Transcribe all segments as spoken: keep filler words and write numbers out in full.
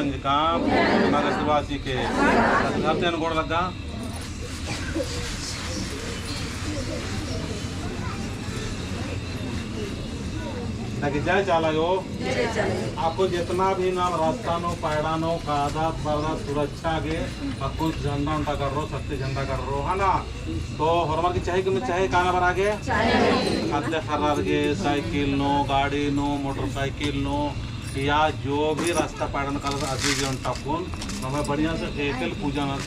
काम, माग आशीर्वाद चिके। धरती नू गोड़ लग्गा। ताकि जय चाला आयो। जय चाला आयो। अक्कु जितना भी नाम रास्ता नू, पैड़ा नू, कादत, बरदत, सुरक्षा गे, अक्कु झंडा उंडा गड़रो, शक्ति झंडा गड़रो, है ना? तो होरमर गे चाही कि मल चाही काना बरआ गे? चाही। ख़द्द ख़र्रर गे, साइकिल नू, गाड़ी नू, मोटरसाइकिल नू, या जो भी रास्ता पैड़ा नू कादत अदी गे ओन्टा अक्कुन, नम्है बढ़िया से एकल पूजा नू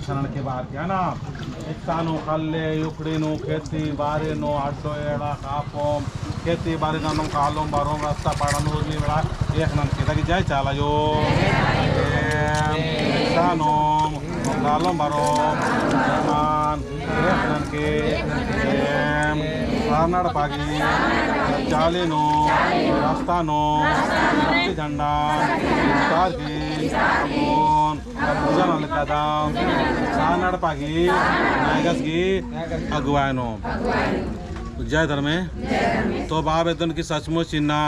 ननके बार के है ना, एकता नू खल्ले, उखड़ी नू, खेती बारी नू, अड्डो एड़ा कापोम, खेती बारी ननोम कालोम बरोम, रस्ता पाड़ा नू उर्मी बेड़ा, एक ननके ताकि जय चाला अयो। एम, एकता नू, कालोम बरोम, मान, एक ननके, एम, सारना एड़पा गही, चाली नू, रस्ता नू, शक्ति झंडा, तार की, कून, पूजा नना लगदम, सारना एड़पा गही, नायगस गही, अगुवाई नू। जय धर्मे। तो बाब एदन की सचमुच इन्ना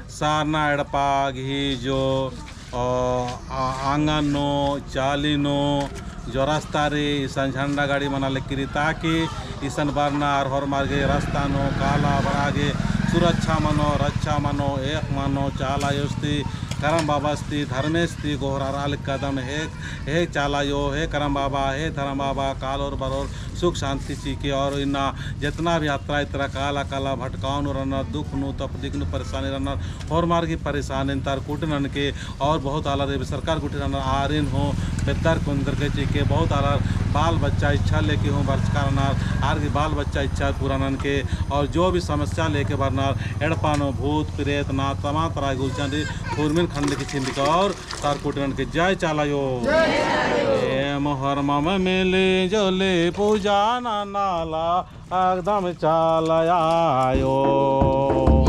सारना एड़पा गही जो, अ, आ-, आंगन नू, चाली नू, जो रस्ता रई, इसन झंडा गाड़ी मना लगी रई, ताकि इसन बरना आर होरमर गे रस्ता नू, काला बड़ा गे सुरक्षा मनो, रक्षा मनो, एक मनो, चाला अयोस ती, करम बाबास ती, धर्मेस ती गोहरारआ लगदम हे, हे चाला अयो, हे करम बाबा, हे धर्म बाबा, कालोर बरोर सुख शांति चिके और इन्ना जेतना भी अतरा इतरा काला काला भटकाव नू रअनर, दुख नू, तकलीफ नू, परेशानी रअनर, होरमर गही परेशानी तार कुटी ननके और बहुत आलर एबे सरकार गुट्ठी रअनर आरिन हूँ बेद्दर कुन्दरके चिके, बहुत आलर बाल बच्चा इच्छा लेके हूँ बरचका रअनर, आर गही बाल बच्चा इच्छा पूरा ननके और जो भी समस्या लेके बरनर एड़पा नू भूत प्रेत नाता मात्रा गुलचन रई उर्मिन खंड की छिंदका और तार कुटी ननके जय चाला अयो। एम होरमम मिली जुली पूजा ननाला एकदम चाला अयो।